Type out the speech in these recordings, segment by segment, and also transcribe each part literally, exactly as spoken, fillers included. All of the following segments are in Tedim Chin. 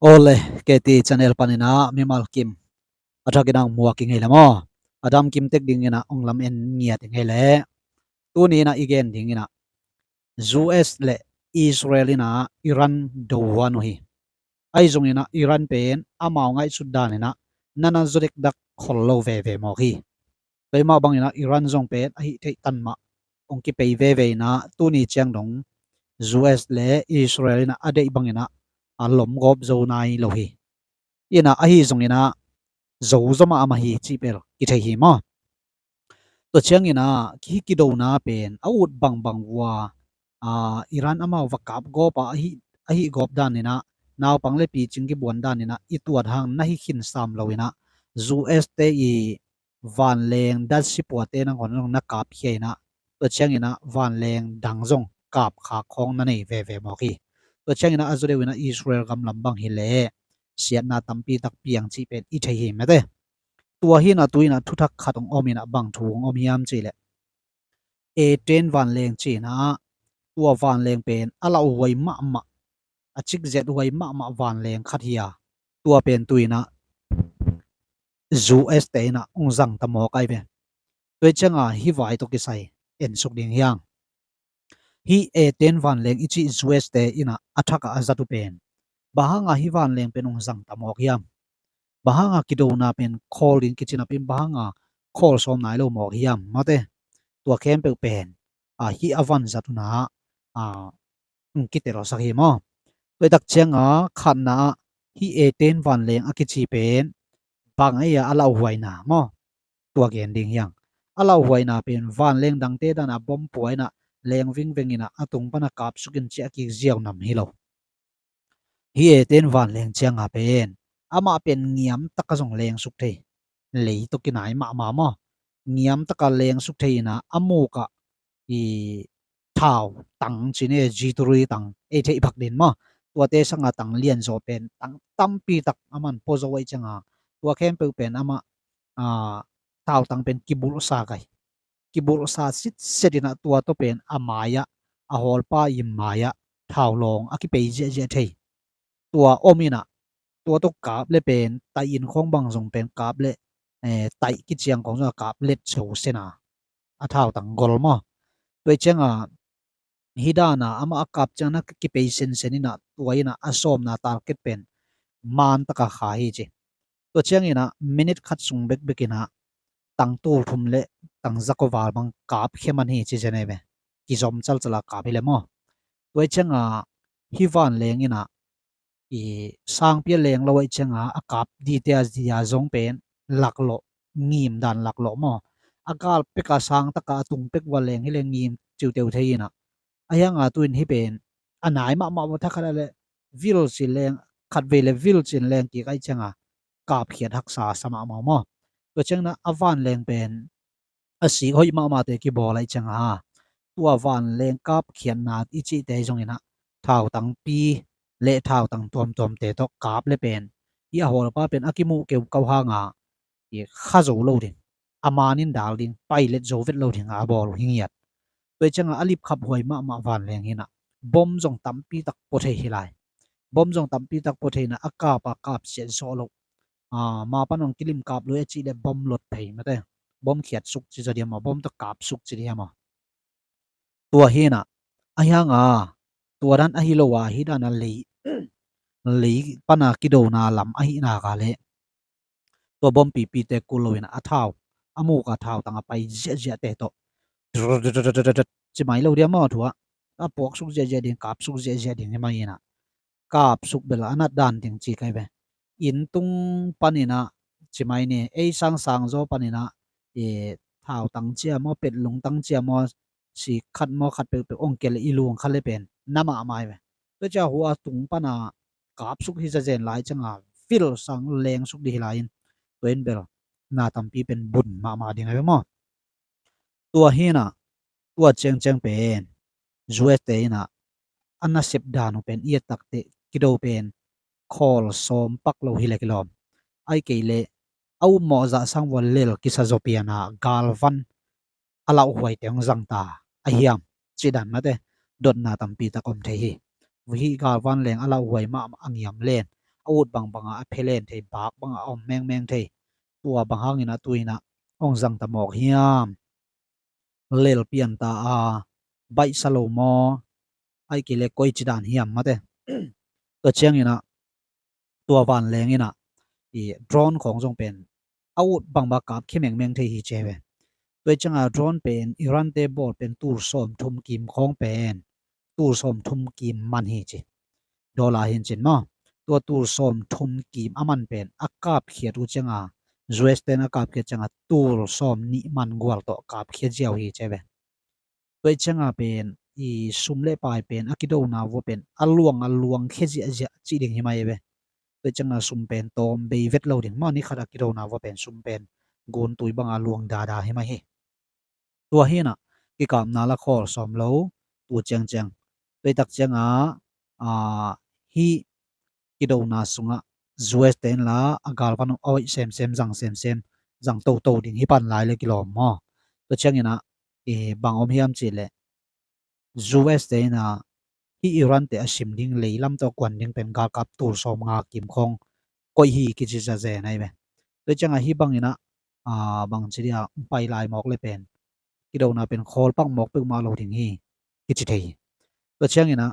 Awle, K T channel panin ah mimal kim a thakin ah hong muak i ngei le maw? A dam kim tek dingin ah hong lam en ngiat i ngei le. Tuni in ah i gen dingin ah U S le Israel in ah Iran do huan uh hi. Ahi zongin ah Iran pen amau ngaihsut danin ah na na zaw dekdak khol lo veve mawk hi. Tua mah bangin ah Iran zong pen a hih theih tan mah hong kipei veve in ah tuni ciang dong U S le Israel in ah a deih bangin ah a lom gawp zo nai lo hi. In ah ahi zongin ah zo zaw mahmah hi cih bel kithei hi maw? Tua ciangin ah hih kidona pen a ut bangbang uh a, Iran amau va kap gawp a, a hih, a hih gawp danin ah naupang le picing kibuan danin ah i tuat hang na hi khin sam loin ah U S te i vanleng dat sipuate nangawn zong na kapkhia in ah, tua ciangin ah vanleng dang zong kapkhak khawng na nei veve mawk hi. Tua ciangin ah a zaw deuh in ah Israel gam lam bang hi leh siatna tampi tak piang cih pen i thei hi mate. Tua hi in ah tu in ah thuthak khat hong om in ah bang thu hong om hiam cih leh, A ten vanleng ci in ah tua vanleng pen a lauhuai mahmah, a cikzet huai mahmah vanleng khat hi a, tua pen tu in ah U S te in ah hong zang ta mawk ai ve. Tua ciangin ah hih vai tawh kisai ensuk ding hi hang. Hih A ten vanleng i cih U S te in ah a thak ah a zat uh pen bang hangin hih vanleng pen hong zang ta mawk hiam? Bang hangin kidona pen khawl ding kici napi in bang hangin khawl sawm nai lo mawk hiam mate? Tua khempeuh pen a hih a van zat uh in ah a hong kitelsak hi maw? Tua tak ciangin ah khatna ah hih A ten vanleng a kici pen bang ei a lauhuaina maw? Tua gen ding hi hang. A lauhuaina pen vanleng dangte dan a bom pua in ah leng vingveng in ah a tung pan a kapsuk in ci a kik ziau nam hi lo. Hih A ten vanleng ciangin ah pen amah pen ngiam taka zong lengsuk thei. Lei tawh kinai mahmah maw? Ngiam taka lengsuk thei in ah a muk ah i thau tang ci ni, G three tang ei theih bak ding maw? Tuate sanga tang lianzaw pen tang tampi tak a man pua zo ahih ciangin ah tua khempeuh pen amah a thau tang pen kibulhsa kai. Kibulhsa sitset in ah tua tawh pen a mai-ah, a hawlpa i mai-ah thau lawng a kipei ziahziah thei. Tua om in ah tua tawh kap le pen taih in khawng bang zong pen kap le, eh, taih kiciang khawng zong a kap let so sena a thau tang gol maw? Tua ciangin ah hih dan a amah a kap ciang na kipei sensen in ah tua in ah a sawmna target pen man taka kha hi ci. Tua ciangin ah minute khat sung bekbek in ah tang tul thum le tang za kua val bang kap khia man hi ci zen ei ve. Kizom calcal a kap hi le maw? Tua ciangin ah hih vanleng in ah i sangpi a leng lo ahih ciangin ah a kap dite a zia zong pen laklawh, ngim dan laklawh maw? A gal pek a sang taka a tung pek uh a leng hi le ngim ciuteu thei in ah. Ahi hangin ah tu in hih pen a nai mahmah maw, thakhat a le vil ci leng, khatvei le vil ci in leng kik ahih ciangin ah kapkhiat haksa sa mahmah maw? Tua ciangin ah a vanleng pen a sik hoih mahmahte kibawl ahih ciangin ah tua vanleng kapkhiatna i cihte zongin ah thau tangpi le thau tang tuamtuamte tawh kap le pen hih a hawlpa pen a kimuh keukau hangin ah i kha zo lo ding, a man in dal ding, pai let zo vet lo ding a bawl uh hi ngiat. Tua ciangin ah a lipkhap huai mahmah vanleng hi in ah bom zong tampi tak pua thei hi lai. Bom zong tampi tak pua thei in ah a kap a kap siat zawh lo. Ah, ma pan hong kilim kap lui a cih le bom lot phei mate. Bom khiat suk ci zaw diam maw, bom tawh kap suk ci diam maw? Tua hi in ah, ahi hangin ah tua dan ahi lo a, hih dan a lei, lei pan a kidona lam ahih nak leh tua bom pipite kul lo in ah a thau, a muk a thau tang a pai ziahziahte tawh ci mai lo diam maw, thu ah a puak suk ziahziah ding, kap suk ziahziah ding hi mai in ah kap suk bel a nat dan ding ci kai ve. Inn tung panin ah ci mai ni, ei sangsang zaw panin ah, eh, thau tang cia maw, pet lungtang cia maw, sik khat maw, khat peuhpeuh ong kia le i lung khat le pen na mahmah hi ve. Tua cia hua tung pan a kap suk hi zazen lai ciangin ah vil sang leng suk dih hi lai in, tua in bel na tampi pen bun mahmah ding hi ve maw? Tua hi in ah, tua ciangciang pen U S te in ah a nasep dan uh pen i et tak teh kido pen khawl sawm pak lo hi le kilawm. Ahih kei leh a upmawh zah sang vua lel kisa zaw pian a galvan a lauhuaite hong zang ta a hiam cih dan mate dotna tampi tak om thei hi. Hih galvan leng a lauhuai mahmah a ngiam len, a a ut bangbanga a phelen thei, bak banga a om mengmeng thei. Tua bang hangina tuina hong zang ta mawk hiam? Lel pian ta a, baihsa lo maw? Aih kei le koici dan hiam mate. Tua ciangina tua vanleng ina i drone khawng zong pen a ut bangbang kap khia mengmeng thei hi ci ve. Tua cianga drone pen Iran te bawl pen tul sawm thum kim khawng pen tul sawm thum kim man hi ci. Dollar hin cin maw? Tua tul sawm thum kim a man pen a kapkhiat uh cianga, U S ten a kapkhiat cianga tul sawm nih man gual tawh kapkhiat ziau hi ci ve. Tua cianga pen i sum le pai pen a kidona vua pen a luang a luang khia ziahziah cih ding hi mai ve. Tua cianga sum pen tawm bei vet lo ding maw, ni khat a kidona vua pen sum pen guntui banga luang dada hi mai hi. Tua hina kikapna la khawl sawm lo tu ciangciang. Tua tak cianga a, hih kidona sungah U S ten la a galvan uh a hoih semsem, zang semsem, zang toto ding hi pan lai le kilawm maw? Tua ciangina i bang om hiam cih leh U S te ina hih Iran te a sim ding leilam tawh kuan ding pen galkap tul sawm nga kim khawng koih hi kici zazen ai ve. Tua cianga hih bangina a, bang ci dia pai lai mawk le pen kidona pen khawl pak mawk peuhmah lo ding hi kici thei hi. Tua ciangina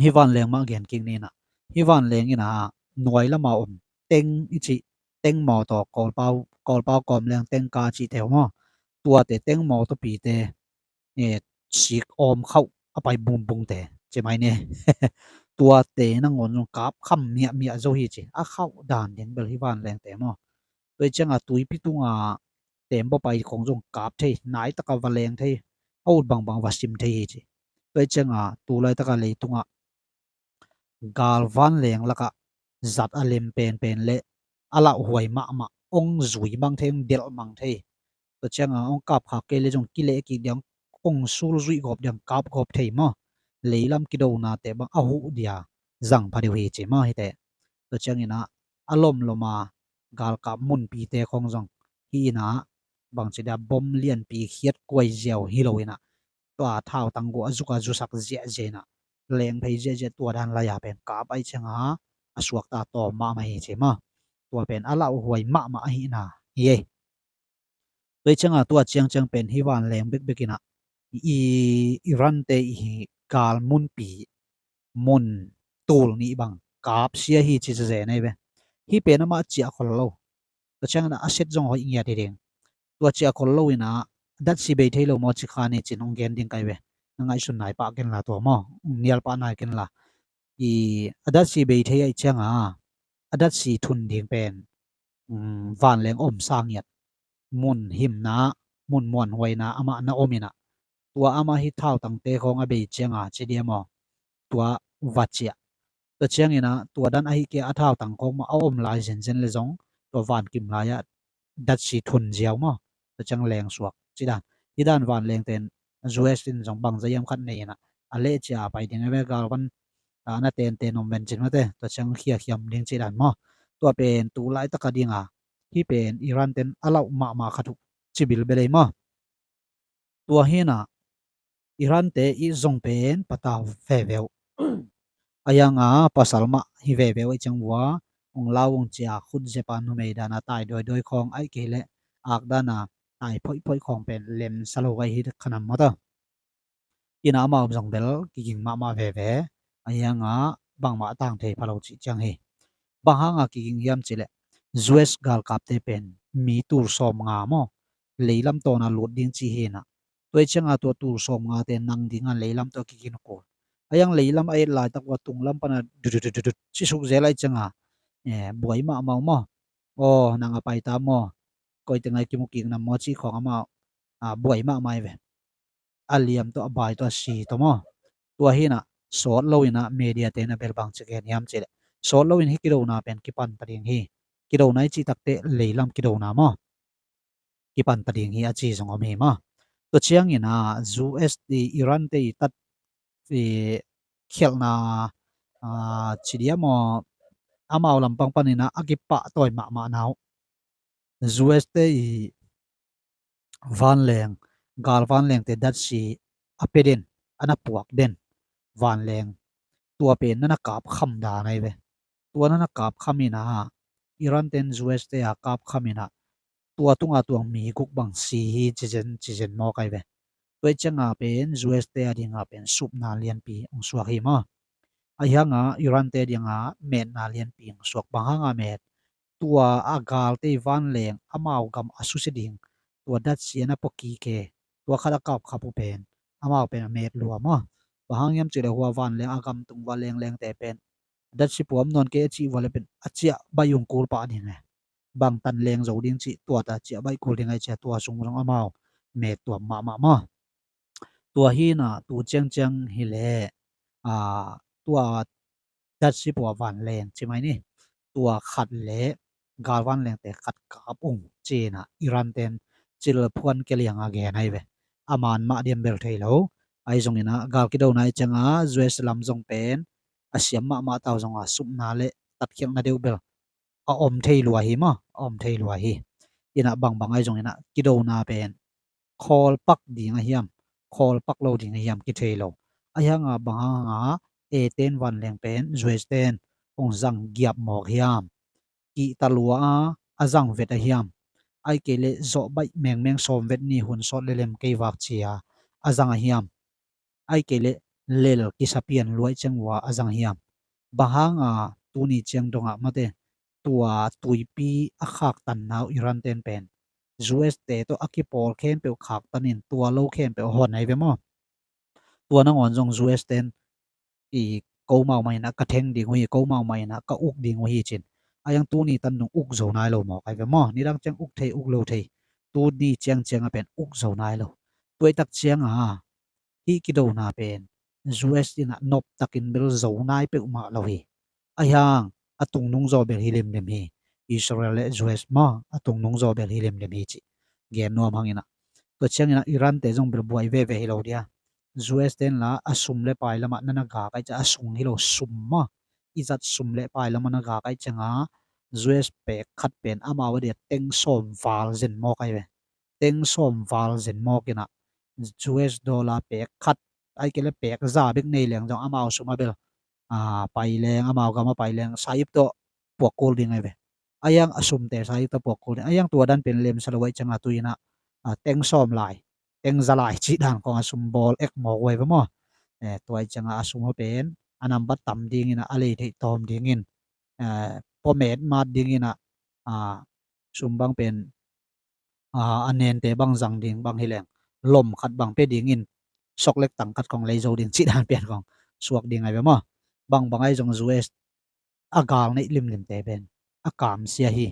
hih vanleng mah gen kik nina, hih vanleng ina nuai lama om teng i cih, teng mawtaw, Kawlpau, Kawlpau kawm leng teng ka cih teu maw? Tuate teng mawtaw pite e, sik awm khauh a pai bungbungte ci mai ne. Tuate nangawn zong kap kham miahmiah zo hi ci, a khauh dan ding bel hih vanlengte maw? Tua cianga tuipi tunga tembaw pai khawng zong kap thei, nai taka va leng thei, a ut bangbang va sim thei hi ci. Tua cianga tu laitaka leitungah galvan leng lakah zat a lem penpen le a lauhuai mahmah, ong zui mang thei, ong delh mang thei. Tua cianga ong kapkhak kei le zong kileh kik diang, ong sul zuih gawp diang, kap gawp thei maw? Leilam kidonate bang a huh dia zang pha deuh hi ci maw hite. Tua ciangina a lomloma galkap munpite khawng zong hih ina bangci dia bom lianpi khiat kuai ziau hi lo ina tua thautang gua a zuka zusak ziahziah ina leng phei ziahziah tua dan laia pen kap aih cianga a suakta tawm mahmah hi ci maw? Tua pen a lauhuai mahmah ahihna hi ei. Tua cianga tua ciangciang pen hih vanleng bekbek ina i Iran te i gal munpi mun tul nih bang kapsia hi ci zazen ai ve. Hih pen amah ciah khol lo. Tua ciangina a set zong hoih ngiat hi ding. Tua ciah khol lo ina datsi bei thei lo maw ci kha ni cin hong gen ding kai ve. Na ngaihsun nai pah ken la tua maw, hong nial pah nai ken la. I a datsi bei thei aih cianga a datsi thun ding pen vanleng om sa ngiat, mun himna, mun muanhuaina amah na om ina tua amah hih thautangte khawng a bei cianga ci dia maw, tua va ciah. Tua ciangina tua dan ahi kei a thautang khawng mah a om lai zenzen le zong tua vankim lai-ah datsi thun ziau maw? Tua ciang lengsuak ci dan. Hih dan vanlengten U S in zong bangza hiam khat nei ina a leh cia a pai ding a ve, galvan a na tenten om ven cin mate, tua ciang khiakhiam ding ci dan maw? Tua pen tu laitaka dinga hih pen Iran ten a lauh mahmah khat uh ci bilbel ei maw? Tua hina Iran te i zong pen patau veve uh. A yanga pasal mah hi veve uh aih ciang vua hong lau hong cia, khut zepa numei dana tai dawidawi khawng aih kei leh ak dana tai phoihphoih khawng pen lemsa lo vai hi khanam mawta. Ina amau zong bel kiging mahmah veve, a hianga bangmah a tang thei pha lo cih ciang hi. Bang hanga kiging hiam cileh U S galkapte pen mi tul sawm nga maw, leilam tawna lut ding ci hina. Tua i cianga tua tul sawm ngate nang dinga leilam tawh kigin kul. A hiang leilam a et laitak ua tunglam pana dududududut cisuk zel ai cianga buai mahmah uh maw? Aw, nang a paita maw? Koite ngai kimu kik nam maw cih khawng amau buai mahmah i ve. A liam tawh a bai tawh a si tawh maw? Tua hina sawt lo ina media te na bel bang ci gen hiam cileh, sawt lo in hih kidona pen kipan ta ding hi. Kidona i cih takte leilam kidona maw? Kipan ta ding hi a ci zong om hi maw? Tua ciangina U S i Iran te i tat i khialhna ci dia maw, amau lampang panina a kipahtawi mahmahna uh U S te i vanleng, gal vanlengte datsi a pe den, a na puak den vanleng, tua pen na na kap kham dan ai ve. Tua na na kapkham in ah, Iran ten U S te a kapkham in ah, tua tunga tuang mi guk bang si hi ci zen, ci zen mawk ai ve. Tua i cianga pen U S te a dinga pen supna lianpi hong suak hi maw. Ahi hanga Iran te dinga metna lianpi hong suak. Bang hanga met? Tua a galte vanleng amau gam a susia ding, tua datsi a na pua kik e, tua khat a kapkhap uh pen amau pen a met lua maw. Bang hang hiam cih leh hua vanleng a gam tung va lenglengte pen datsi puam nawn kei a cih va le pen a ciah baih hong kul pah ding e. Bang tan leng zo ding cih tua ta ciah baih kul ding ai cia, tua sung zong amau met tuam mahmah maw. Tua hi na tu ciangciang hi leh, a, tua datsi pua vanleng ci mai ni, tua khat le gal vanlengte khat kap ung ci na Iran ten cil phuan kia lianga gen ai ve. A man mah diam bel thei lo. Ahi zongin ah gal kidona i cianga U S lam zong pen a siam mahmah tau zonga supna le tatkhialhna deuh bel a om thei lua hi maw, a om thei lua hi. Inah bangbang ahi zongin ah kidona pen khawl pak ding a hiam, khawl pak lo ding a hiam kithei lo. Ahi hanga bang hanga A ten vanleng pen U S ten hong zang giap mawk hiam, kihta lua a, a zang vet a hiam, ai kei leh zawh baih mengmeng sawm vet ni hun sawt lelem kei vak cia a zang a hiam, ai kei leh lel kisa pian luai ciang ua a zang hiam. Bang hanga tuni ciang dongah mate tua tuipi a khaktanna uh Iran ten pen U S te tawh a kipawl khempeuh khaktanin tua lo khempeuh a hon ai ve maw. Tua nangawn zong U S ten i ko mau mah inah ka theng ding uh hi, ko mau mah inah ka uk ding uh hi cin. A yang tuni tan dong uk zo nai lo mawk ai ve maw. Nidang ciang uk thei, uk lo thei. Tuni ciang cianga pen uk zo nai lo. Tuaitak cianga hih kidona pen U S inah noptakin bel zo nai peuhmah lo hi. Ahi hang a tungnung zaw bel hi limlim hi. Israel le U S maw a tungnung zaw bel hi limlim hi cih gen nuam hanginah. Tua cianginah Iran te zong bel buai veve hi lo dia. U S ten la a sum le pai lamah na na gak ai cia a sung hi lo sum maw. I zat sum le pai lamah na gak ai cianga U S pek khat pen amau a dia teng sawm val zen mawk ai ve. Teng sawm val zen mawk inah U S dollar pek khat ai kei le pek za bek nei leng zong amau sum a bel a pai leng, amau gam a pai leng saip tawh puak kul ding ai ve. A yang a sumte saip tawh puak kul ding. A yang tua dan pen lemsa lo ai cianga tu inah a teng sawm lai, teng za lai cih dan kong a sum bawl ek mawk uh ai ve maw. Eh, tua ai cianga a sum a pen a nambat tam ding inah a lei theih tawm dingin, eh, pua met mat ding inah a sum bang pen a, a nente bang zang ding bang hi leng lom khat bang pe dingin sok lek tang khat kong lei zo ding cih dan pian kong suak ding ai ve maw. Bangbang ai zong U S a gal neih limlimte pen a kamsia hi,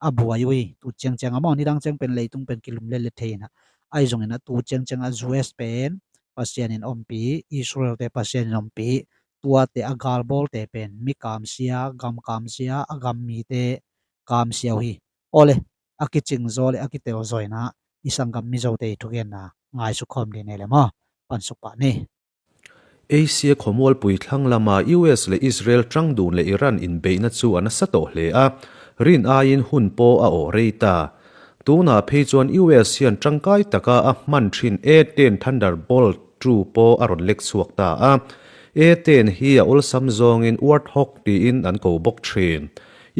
a buai uh hi. Tu ciangcianga maw nidang ciang pen leitung pen kilum letlet thei inah. Ai zonginah tu ciangcianga U S pen Pasian in ompih, Israel te Pasian in ompih, tuate a galbawlte pen mi kamsia, gam kamsia, a gam mite kamsia uh hi. Awle, a kicingzaw le a kitelzaw inah i sanggam mizote i thugenna ngaisuk khawm ding nei le maw. Pansuk pah ni. Asia khuamualpui thlang lama U S le Israel tangdun le Iran inbeihna cu a nasa tawh hle a, rin aiin hun paw a awh rei ta. Tuna phei chuan U S hian tangkai taka a hman ṭhin A ten Thunderbolt two paw a rawn lek chhuak ta a. A ten hi a awlsam zawngin Warthog tiin an ko bawk ṭhin.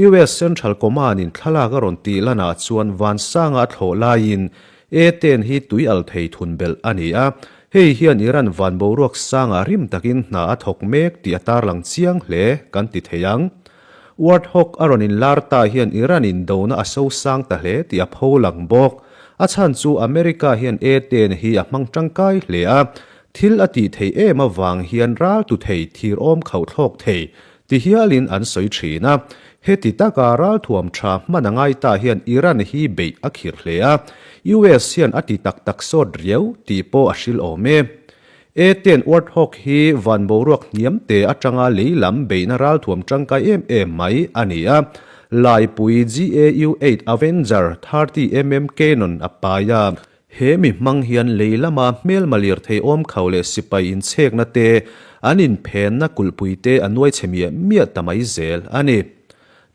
U S Central Command-in thlalak a rawn tih lanah chuan vansanga a thlawh laiin A ten hi tui al thei thun belh a ni a, hei hian Iran vanboruak sangah rim takin hna a thawk mek tih a tarlang chiang hle kan ti thei ang. Warthog a rawn inlar ta hian Iran indona a so sang ta hle tih a pho lang bawk. A chhan chu America hian A ten hi a hmang tangkai hle a, thil a tih theih em avang hian raltu thei, thir awm khauh thlawk thei ti hialin an sawi ṭhin a. Heti taka ralthuam ṭha hman a ngai ta hian Iran hi beih a khirh hle a, U S hian a ti tak tak sawt riau tih pawh a hrilh awm e. A ten Warthog hi vanboruak hniamte aṭanga lei lam beihna ralthuam ṭangkai em em mai a ni a. Laipui G A U eight Avenger thirty M M cannon a pai a. He mi hmang hian lei lama hmelma lirthei awm khauh leh sipai inchhekna te, an inphenna kulhpui te a nuaichhe miah miah ta mai zel a ni.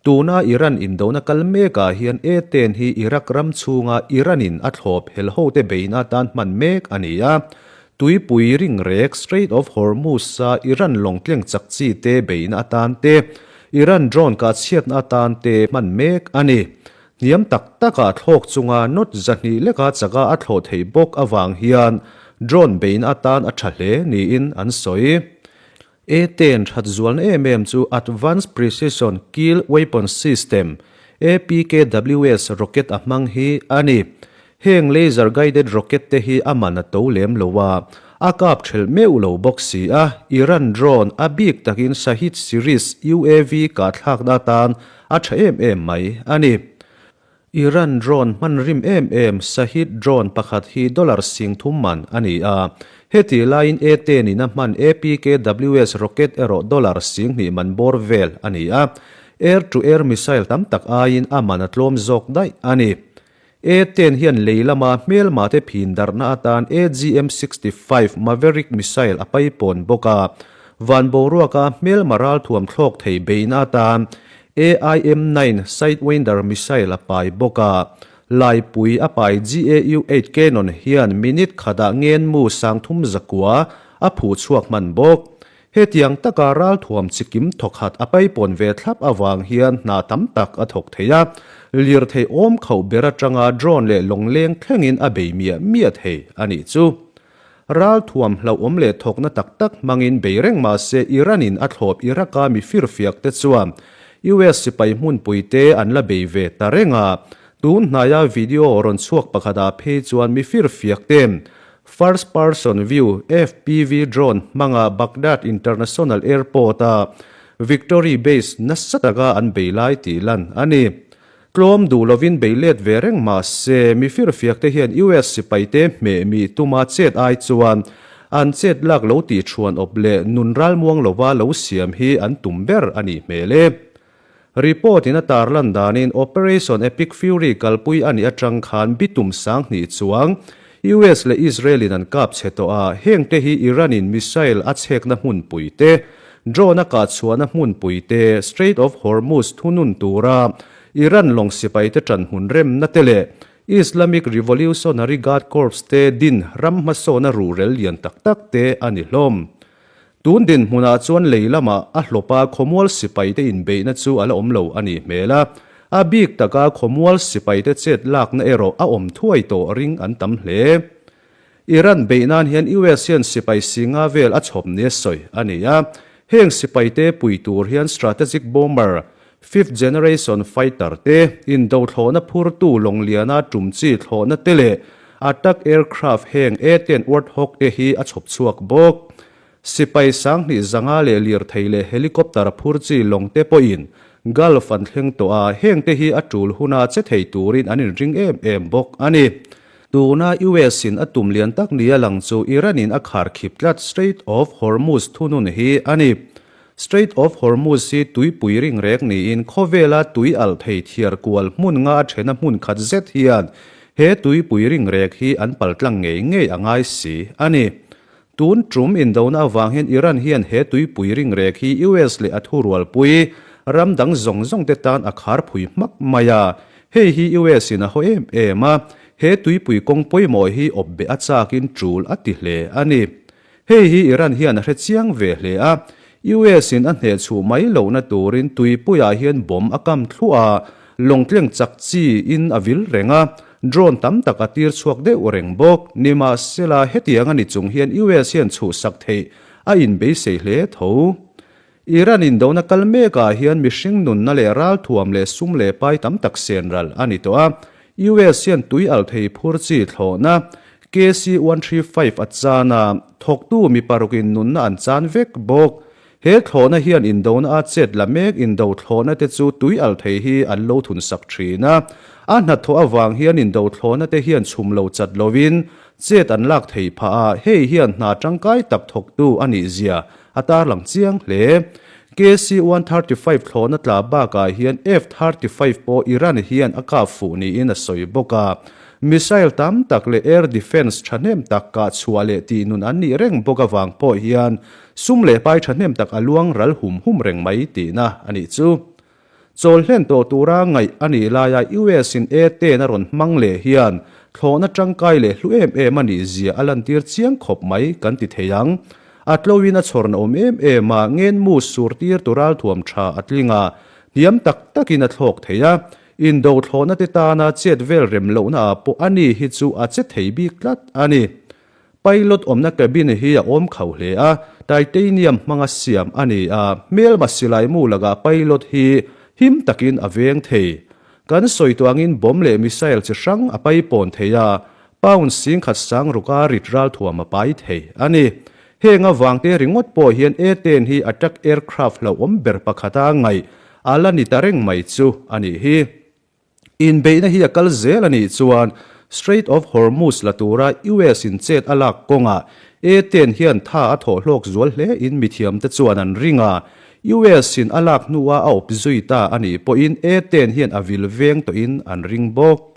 Tuna Iran indona kal mekah hian A ten hi Iraq ram chhunga Iran-in a thlawp helhote beihna atan hman mek a ni a. Tuipui ring rek Strait of Hormuz-a Iran lawng tleng chakchi te beihna atan te, Iran drone kahchiatna atante hman mek a ni. Hniam taktakah thlawk chunga not zahnih leka chaka a thlawh theih bawk avang hian drone beina atan a ṭha hle niin an sawi. A ten ṭhat zualna em em chu Advanced Precision Kill Weapon System, A P K W S rocket a hmang hi a ni. Heng laser guided rocket te hi a man a to lem lo a, a kap ṭhelh meuh lo bawk si a, Iran drone a bik takin Shahed series U A V kahthlakna atan a ṭha em em mai a ni. Iran drone hman rim em em Shahed drone pakhat hi dollar sing thum man a ni a, heti laiin A ten in a hman A P K W S rocket erawh dollar sing hnih man bawr vel a ni a, air to air missile tam tak aiin a man a tlawm zawk daih a ni. A ten hian leilama hmelmate phindarhna atan A G M sixty five Maverick missile a paipawn bawk a, vanboruaka hmelma ralthuam thlawk thei beina atan A I M nine Sidewinder missile a pai bawk a, laipui a pai G A U eight cannon hian minute khatah ngenmu sang thum zakua a phuh chhuak hman bawk. Hetiang taka ralthuam chikim thawkhat a paipawn ve thlap avang hian hna tam tak a thawk thei a, lirthei awm khauh ber aṭanga drone leh lawngleng thlengin a bei miah miah thei a nih chu. Ralthuam hlauhawm leh thawkna taktak hmangin bei reng mah se, Iran-in a thlawp Iraq-a mi firfiakte chuan U S sipai hmunpuite an la bei ve ta reng a, tun hnaia video rawn chhuak pakhata phei chuan mi firfiakten first person view, F P V, drone hmanga Baghdad International Airport-a Victory Base nasa taka an bei lai tih lan a ni. Tlawm duh lovin bei let ve reng mah se, mi firfiakte hian U S sipaite hmeh mi tuma chet ai chuan an chet lak lo tih ṭhuanawp leh nun ralmuang lova lo siam hi an tum ber a nih hmel e. Report-in a tarlan danin Operation Epic Fury kalpui a nih aṭang khan bitum sang hnih chuang U S leh Israel-in an kap chhe tawh a, hengte hi Iran-in missile a chhekna hmunpuite, drone a kahchhuahna hmunpuite, Strait of Hormuz thunun tura Iran lawng sipaite ṭanhmun remna te leh Islamic Revolutionary Guard Corps te din ram hmasawnna ruhrel lian tak tak te a ni hlawm. Tun dinhmunah chuan leilamah a hlawpa khawmual sipaite inbeihna chu a la awm lo a nih hmel a, a bik taka khawmual sipaite chet lakna erawh a awm thuai tawh ring an tam hle. Iran beih nan hian U S hian sipai sing nga vel a chhawp nia sawi a ni a, heng sipaite pui tur hian strategic bomber, fifth generation fighter te, indo thlawhna phurtu lawngliana tum chi thlawhna te leh attack aircraft heng A ten Warthog te hi a chhawp chhuak bawk. Sipai sang hnih zanga leh lirthei leh helicopter phur chi lawngte pawhin Gulf an thleng tawh a, hengte hi a tul huna che thei turin an inring em em bawk a ni. Tuna U S in a tum lian tak nia lang chu Iran in a khar khip tlat Strait of Hormuz thunun hi a ni. Strait of Hormuz hi tuipui ringrek niin khawvela tui alh thei thiar kual hmun nga a ṭhena hmun khat zet hian he tuipui ringrek hi an paltlang ngei ngei a ngai si a ni. Tun ṭum indona avang hian Iran hian he tuipui ringrek hi U S leh a thurualpui ram dang zawng zawng te tan a khar phui hmak mai a, hei hi U S in a haw em em a, he tuipui kawng pawimawh hi awp beh a chakin tul a ti hle a ni. Hei hi Iran hian a hre chiang ve hle a, U S in a hneh chhuh mai lohna turin tuipuiah hian bomb a kam thluah a, lawngtleng chak chi in a vil reng a, drone tam tak a tir chhuak deuh reng bawk. Nimahsela, hetiang a ni chung hian U S hian chhuhsak theih a inbeisei hle tho. Iran indona kal mekah hian mihring nunna leh ralthuam leh sum leh pai tam tak senral a ni tawh a, U S hian tui alh thei phur chi thlawhna K C one three five a chana thawktu mi parukin nunna an chan vek bawk. He thlawhna hian indona a chet la mek indo thlawhna te chu tui alh thei hi an lo thunsak ṭhin a. A hnathawh avang hian indo thlawhna te hian chhum lo chat lovin chet an lak thei phah a, hei hian hna ṭangkai tak thawktu a nih zia a tarlang chiang hle. K C one thirty five thlawhna tla bakah hian F thirty five pawh Iran hian a kap fuh niin a sawi bawk a. Missile tam tak leh air defence ṭhahnem tak kah chhuah leh tih nun an nih reng bawk avang pawh hian sum leh pai ṭhahnem tak a luang ral hum hum reng mai tihna a nih chu. Chawlhlen tawh tura ngaih a nih laia U S in A ten a rawn hmang leh hian thlawhna ṭangkai leh hlu em em a nih zia a lantir chiang khawp mai kan ti thei ang. A tlo in a chhawrna om em em a, ngen mu surtir tu ralthuam ṭha a tling a, hniam taktakin a thlawk thei a, indo thlawhnate tana chet vel rem lohna ah pawh a ni hi chu a che thei bik tlat a ni. Pilot omna cabin hi a awm khauh hle a, titanium hmanga siam a ni a, hmelma silai mu lakah pilot hi him takin a veng thei. Kan sawi tuangin bom leh missile chi hrang a pai pawn thei a, pound sing khat sang ruka rit ralthuam a pai thei a ni. Heng avangte ringawt pawh hian A ten hi attack aircraft hlauhawm ber pakhata ngaih a la ni ta reng mai chu a nih hi. Inbeihna hi a kal zel a nih chuan Strait of Hormuz la tura U S in chet a lak kawngah A ten hian tha a thawh hlawk zual hle in mithiamte chuan an ring a, U S in a lak hnua a awp zui ta a nih pawhin A ten hian a vil veng tawhin an ring bawk.